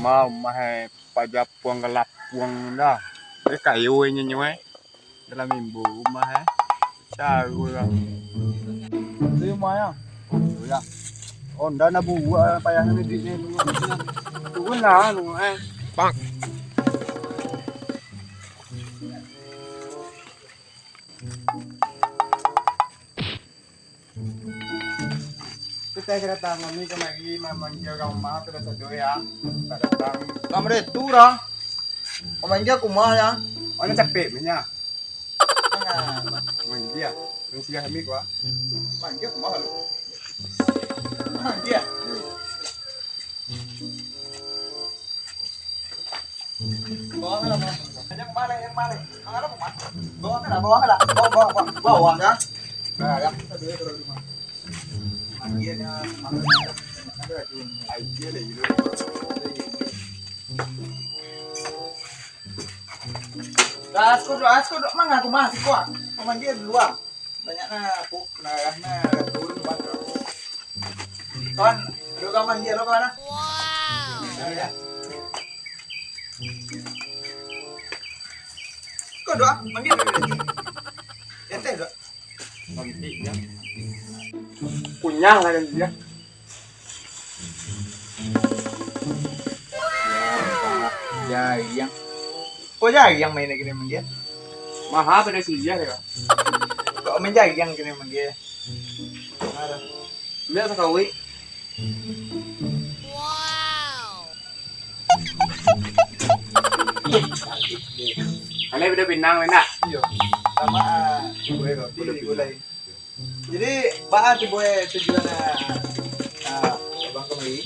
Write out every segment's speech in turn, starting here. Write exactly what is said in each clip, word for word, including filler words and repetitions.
Ah, umah eh, pajapuang galapuang dah. Dia kayu eh, nyenyo eh. Dalam mimbo rumah eh. Caru lah. Itu rumah ya. Oh ya. Oh, ndak nak buat payah ni duit ni. Turun lah anu eh. Pak. Kita kedatangan ni kamari mamanggia urang rumah tu dah sado ya. Tak datang. Kamari tu dah. Mamanggia ka rumah ya. Mana capek punya? Manggia. Manggia. Manggia kami kuah. Manggia ka rumah lu. Manggia. Bawah lah, bawah. Jangan balik, jangan balik. Jangan apa, Mat? Bawah lah, bawah lah. Bawah, bawah, bawah. Bawah, kan? Nah, ya, kita dulu kalau rumah. Manggia nya, manggia. Ada tu. Aja deh, gitu. Dah, asko dulu, asko dulu. Mangga aku masih kuat. Manggia dulu, ah. Banyak nah, aku penarah nah, turun banget. Kawan, dua kawan dia lo kawan ah. Wow. Kau doa, manggil dulu. Ente doa. Manggil dia. Kunyah lah kan dia. Jariang. Kok jariang main lagi ni manggil? Maha pada sijah ya. Kok main jariang kini manggil? Marah. Dia sakawik. Wow. Aneh bida pinang ni nak? Iyo. Sama ah, gue roti digulai. Jadi, baa tibo eh tujuan ah, ah, abang kamari?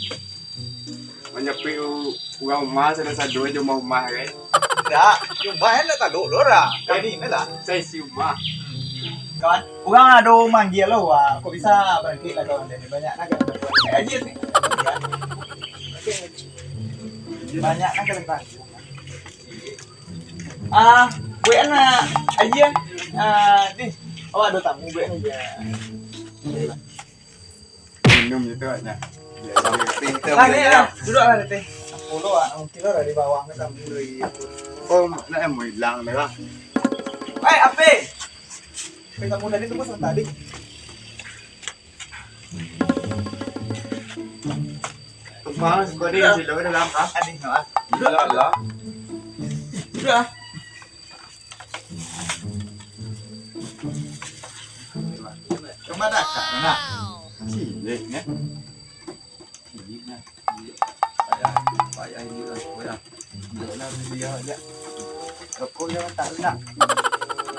Manyapuik u-, urang rumah sado-sado jo rumah-rumah kan? Indak, rumah eh nak taluk lo dah. Jadi inilah. Saisi rumah. Kawan, urang ado manggia lo, wah. Kok bisa bangkit lah kawan ni. Banyak nak kena buat. Aja ni. Banyak nak kena tanggung. Ah, buek nak aja. Ah, ni. Awak ado tamu buek ni. Minum je tu nak. Teh tu. Lah, ni lah. Duduk lah, teh. Sepuluh ah, mungkin lah dari bawah ke tamu dari. Oh, nak yang mau hilang dah lah. Eh, Ape. Ape tamu tadi tu pun sebentar, dik. Tumpang, suka dia, silo ke dalam, ah? Adik, ah. Duduk lah. Duduk lah. Kama dakak, nak? Cilik, nak? Cilik, nak? Cilik. Payah, payah ini lah, payah. Duduk lah, dia aja. Rokok dia tak nak.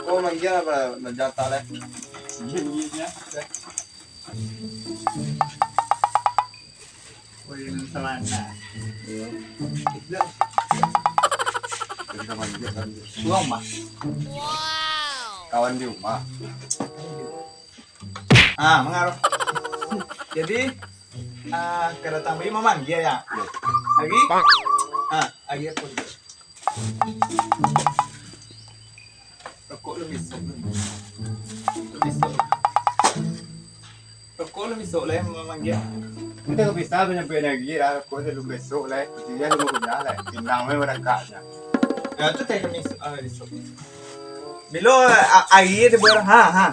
Rokok mangga apa? Nak jatah lah. Cilik, cilik, nak? Wih, celana. Iyo. Itu. Kita manjak kan. Suang, Mas. Kawan di rumah. Ah, mangaruh. Jadi, ah, kedatangan bagi mamang dia ya. Iyo. Lagi? Ah, lagi apa? Rokok lu misok. Lu misok. Rokok lu misok lah yang mamang dia. Kita ka bisa banyak lagi lah, rokok dia lu misok lah. Dia lu kunyah lah. Pinang mah barakaknya. Ya, tu teh kami, ah, misok. Bilo, a-, air dia buat, ha, ha, ha.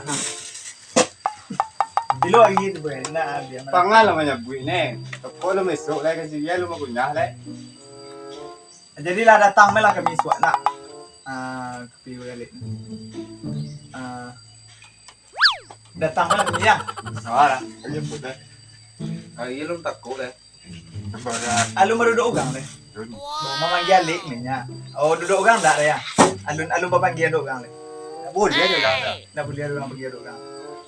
Bilo air dia buat, nah, dia. Pangan lah manyabuik ni. Rokok lu misok lah, kasi dia lu kunyah lah. Jadi lah datang mah lah kami suak nak. Ah, kopi balik. Ah, datang mah lah kami ya. Salah lah. Ayo putar. Kali lu takut deh. Alun baduduak urang deh. Mamanggia alik ni nya. Oh, duduak urang dak deh ya. Alun, alun bapanggia duduak urang deh. Dak buliah duduak urang dak. Dak buliah urang panggia duduak urang.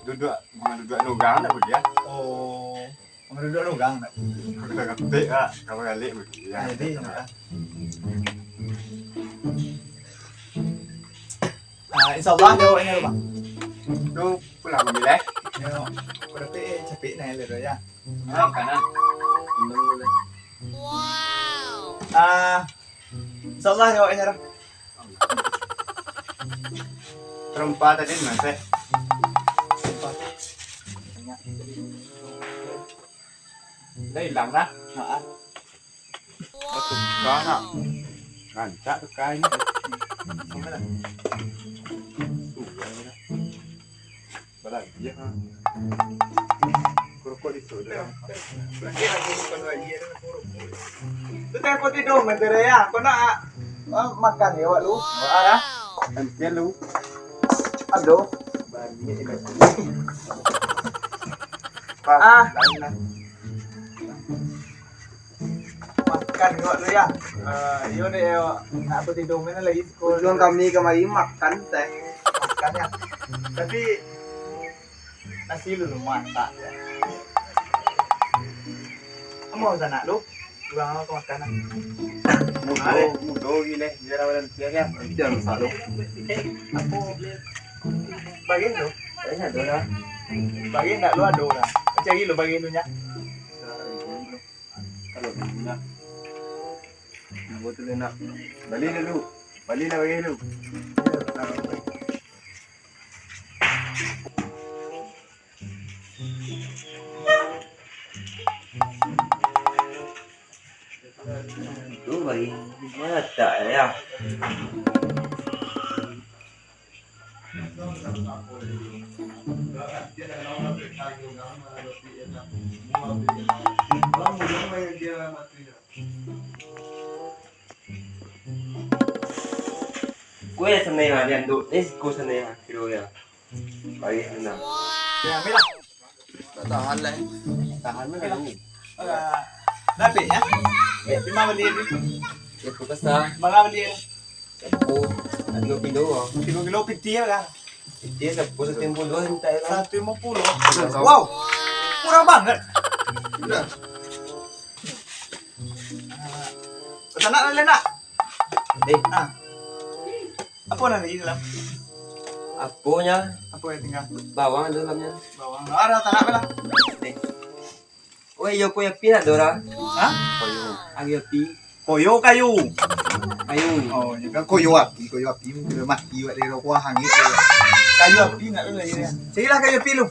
Duduak, mangaduduak urang dak buliah. Oh. Mangaduduak urang dak. Kena ketik ah, kalau alik buliah. Jadi, nah. Ah, insyaallah jawabnyo, Bang. Tu pulang dulu eh. Yo, aku dapek eh, capek nah, lero ya. Ah, kanan. Minum dulu deh. Ah, insyaallah jawabnyo dah. Perempat tadi masih. Dah hilang dah. Heeh. Oh, tukar, nak. Rancak tukar ini. Sama lah. Tuh, ya, ya. Balagiah, ha. Kurukuk di situ, dah. Balagiah lagi, bukan balagiah, dah, kurukuk. Tu teh putih dong, menteri ya. Kau nak, ah, makan ya, awak lu? Wah, dah. Nanti lu. Aduh. Balik, ya, dah. Ah. Lain lah. Makan kau tu ya. Ah, iyo deh, yo. Nak batido main lagi. Tujuan kami kamari makan teh. Makan ya. Tapi nasi lu masak ya. Amuah sanak lu. Kurang apa makan ah. Mudo, mudo gile, biar awak lansia ya. Jangan masak lu. Eh, apa? Bagian tu? Kayaknya ada dah. Bagian tak lu ada orang. Cari lu bagian tu nya. Kalau dulu nak. Nah, betul nak. Balik dulu. Balik lah bagi dulu. Tu bagi. Mana tak ya? Kue seneng lah, dia duduk ni, kue seneng lah, kiro ya. Baik, senang. Ya, ambil lah. Tak tahan lah. Tahan lah, kan? Alah, dah habis, ya? Ya. Lima beli ni. Ya, aku kesal. Berapa beli ni? Aku, ado kilo, ah. Kilo-kilo pitih lah. Pitih, sepuluh, satu lima puluh, minta lah. Satu lima puluh. Wow, murah banget. Udah. Ah, pesan nak, Len, nak? Eh. Ah. Apa nan di dalam? Aponyo? Apa yang tinggal? Bawang dalamnyo. Bawang. Ah, ado tanak lah. Eh. Oh, iyo, koyo api nak, Dora? Hah? Koyo. Api, api. Koyo kayu. Kayu. Oh, ya kan koyo api, koyo api, udah mati awak dari rokok hangik. Kayu api nak lu lagi ya. Carilah kayu api lu.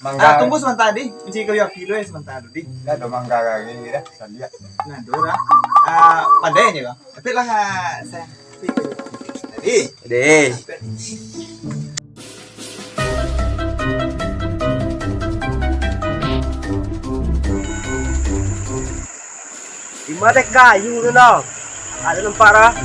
Mangga. Ah, tunggu sebentar, di. Mencari kayu api lu ya sebentar, di. Dah ada mangga lagi dah, saliak. Nah, Dora. Ah, pandai je, Bang. Tapi lah, ah, saya. Jadi. Deh. Di ma teh kayu tu, nah? Ado nampak dah.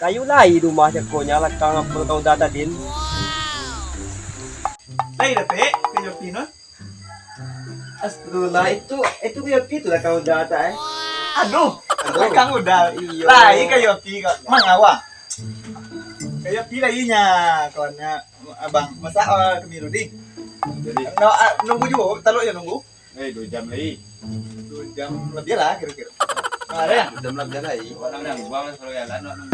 Kayu lai rumah jakonyo, lakang apo kau dah tadin. Lai dapek kayu api, Nun? Astagfirullah, itu, itu kayu api tu lah kau dah tak, eh? Aduh, aduh. Kang Uda. Iyo. Lai kayu api kau. Mangawa. Kayu api lai nya, kawannya abang. Masak, ah, kami dulu, di. Jadi. No, ah, nunggu juo, taluk je nunggu. Eh, dua jam lai. Dua jam lebih lah kiro-kiro. Ah, ado ya? Dua jam lebih lai. Orang yang buang kalau jalan, orang.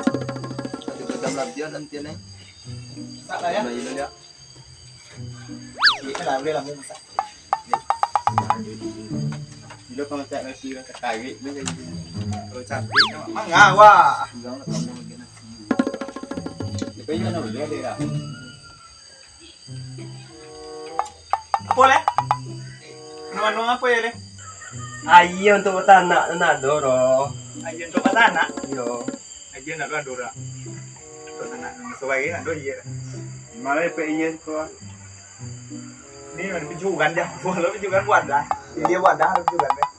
Satu dua jam lebih nanti ni. Masak lah ya. Dua jam lai, ya. Iyo lah, buliah lah, masak. Bilo kau masak nasi, kau tarik, bilo jadi. Kalau capek, kau mangawa. Bilang lah kamu lagi nasi. Tapi iyo, nak buliah deh lah. Apo, leh? Anu-anu apo yo, leh? Aia untuak batanak tu nak ado, doh. Aia untuak batanak? Iyo. Aia nak ado, doh. Untuak tanak, maso bagai nak ado aia. Di ma dapek aia tu, ah? Ni, ado pijuran dah. Walau pijuran wadah. Di dia wadah ado pijuran, eh.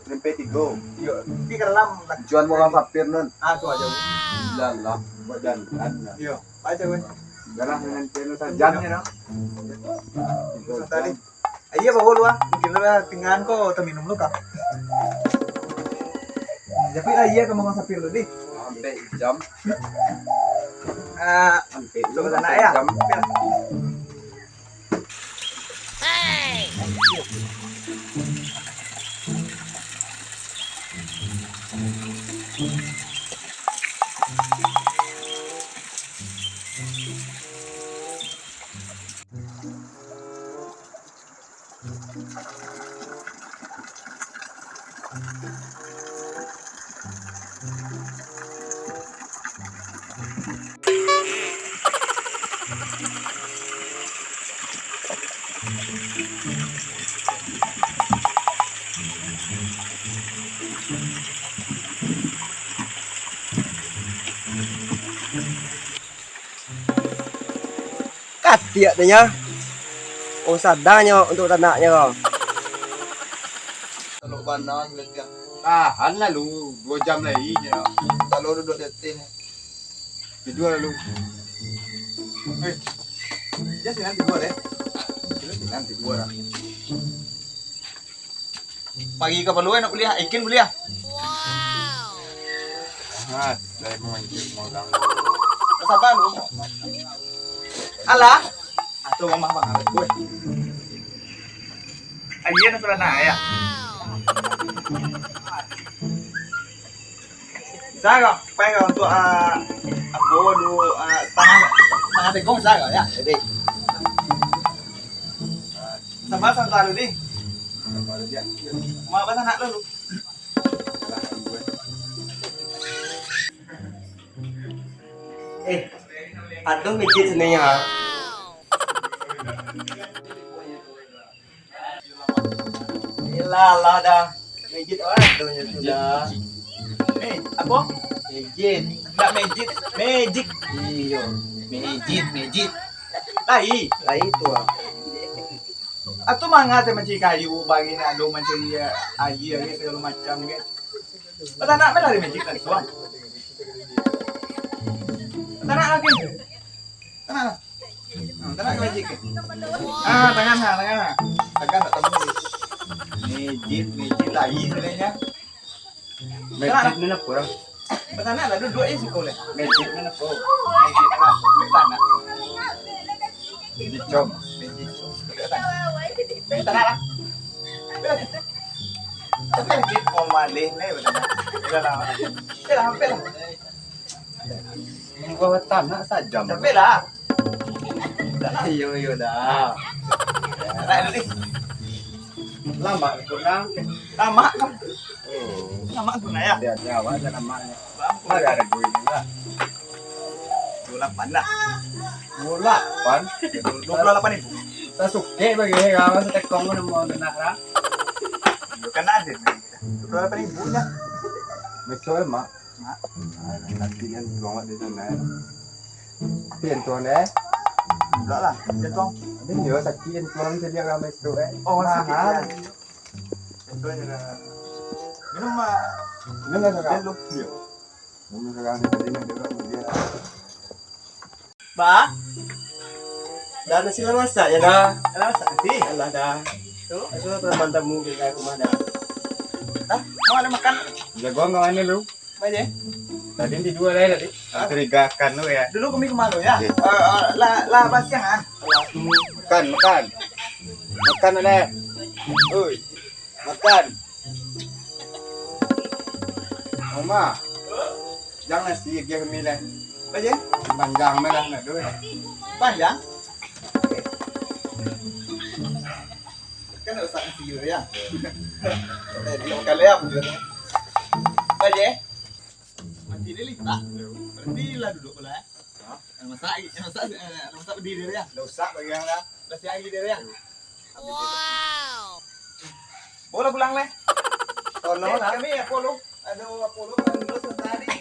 Sampai tigo. Yo, pi ka dalam lah. Cuan urang sapir, Nun. Ah, tu aja. Jalan lah, badan kan. Yo, baca, weh. Jalan dengan channel sajan, ya, nah. Tadi. Aia bawa lu, ah. Mungkin lu lah tinggaan ko, taminum lu, Kak. Tapi lah, aia ka urang sapir lu, di. Sampai jam. Ah, sampai lu sana, ya. Jam. Oke lah. Katiak tu nyo. Oh, sadangnyo untuk tanaknyo ko. Talok bana gulai tiang. Tahan lah lu, duo jam lai je lah. Kalau duduak di ateh. Tidua lah lu. Eh, dia sinan tidua deh. Dia sinan tidua lah. Pagi ka paluan nak kuliah, ikin kuliah. Ah, dari mangecek magang. Sabar lu. Alah. Atau mamah bang, weh. Aia nak sudah naik ya. Bisa kah? Pai kah untuk, ah, apo dulu, ah, setengah, setengah tegong bisa kah, ya? Jadi. Sama, sama dulu, ding. Sama aja. Mau apa sanak lu, lu? Eh, aduh, mikir sini, ha. Iyalah, lah dah. Mejit awak tu je sudah. Eh, apo? Mejit. Nak mejit. Magic. Iyo. Mejit, mejit. Lai. Lai tu ah. Atu manga teh mancari kayu, bagi nak ado mancari aia, segalo macam kan. Batanak meh lah di magic langsuang. Batanak lagi. Batanak lah. Hmm, batanak ke magic ke? Ah, tangan ha, tangan ha. Tangan tak tahu. Magic, magic lai sebenarnya. Magic ni apa? Batanak lah, duduak je siko lah. Magic ni apa? Magic lah. Batanak. Magic com. Magic com. Batanak. Batanak lah. Tapi lagi mau malih ni, batanak. Dah lah. Dah lah, hampir lah. Gua tanak saja. Sampai lah. Iyo, iyo dah. Tanak dulu ni. Lama kurang. Lama. Oh. Lama kurang ya. Dia nyawa aja namanya. Bang, ada duit juga. Dua puluh lapan lah. Dua puluh lapan? Dua puluh lapan ribu. Sasuke bagi kawan setekong pun mau kena lah. Kan ada duit. Dua puluh lapan ribu nya. Betul, Mak. Mak. Ah, nanti kan buang di sana. Tapi yang tuan, eh? Enggak lah, dia tuang. Ada juga sakit yang tuan, saya lihat ramai stroke, eh. Oh, sakit, mahal. Ya. Yang tuan je lah. Minum, Mak. Minum lah, Kak. Dia lu. Iya. Minum sekarang, dia minum dulu, dia. Ba, dah nasi lah masak ya dah? Dah masak nasi? Alah dah. Tu? Aku pernah tamu ke rumah dah. Dah? Mau ada makan? Jagoan kau mana lu? Apa je? Tadi di dua lah tadi. Hah? Mencurigakan lu ya. Dulu kami kemana ya? Iya. Eh, eh, lah, lah, basiangan. Makan, makan. Makan, Nek. Oi. Makan. Oma. Jangan sih, dia milih. Apa je? Panjang malah nak duit. Panjang? Kan tak usah kasih dulu ya. Eh, dia makan lem juga. Apa je? Mati dia lipat. Berhenti lah duduk pula. Yang masak, yang masak, eh, yang masak berdiri dia. Nggak usah bagi yang dah. Kasih air dia ya. Wow. Bola pulang leh. Tolong lah. Kami ya polo. Aduh, polo kan dulu sentari.